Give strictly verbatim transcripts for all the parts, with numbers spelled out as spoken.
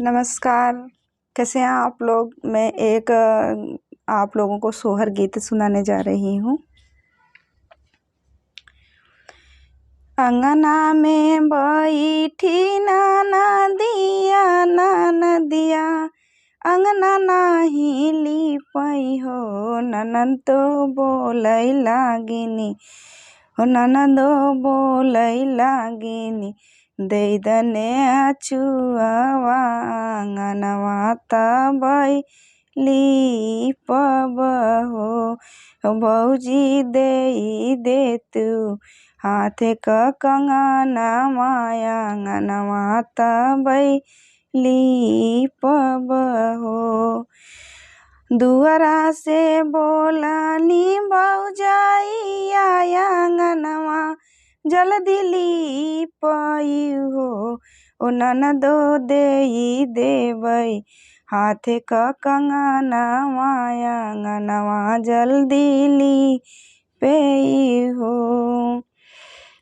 नमस्कार, कैसे हैं आप लोग? मैं एक, अ, आप लोगों को सोहर गीत सुनाने जा रही हूँ। अंगना में बैठी ननदिया, ननदिया, अंगना नाही लीपई हो, ननदो बोलई लागिनी, हो ननदो बोलई लागिनी, देई दने अछुआवा, अंगनवा तबई लीपब हो, हो भौजी देई दे तू हाथे क कंगनवा, अंगनवा तबई लीपब हो। दुअरा से बोलनी भौजइया, अंगनवा जल्दी लीपई हो, ओ ननदो देई देबई हाथे क कंगनवा, अंगनवा जल्दी लीपई हो।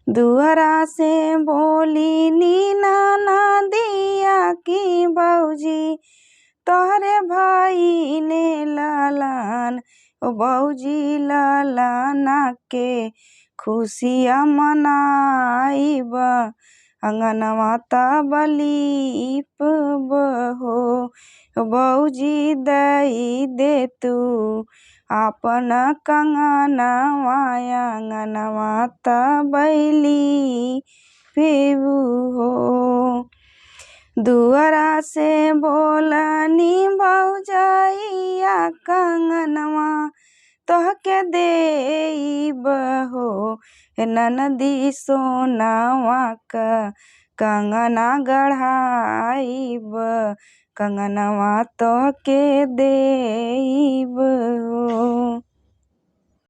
दुअरा से बोलिनी ननदिया कि भौजी तोहरे भइने ललन, ओ भौजी ललना के खुशिया मनाइब, अंगनवा तब लीपब हो, ओ भौजी देई दे तू आपन कंगनवा, अंगनवा तब लीपब हो। दुअरा से बोलनी भौजइया कंगनवा तोहके देइब हो, ए ननदी सोनवा क कंगना गढ़ाइब, कंगनवा तोहके देइब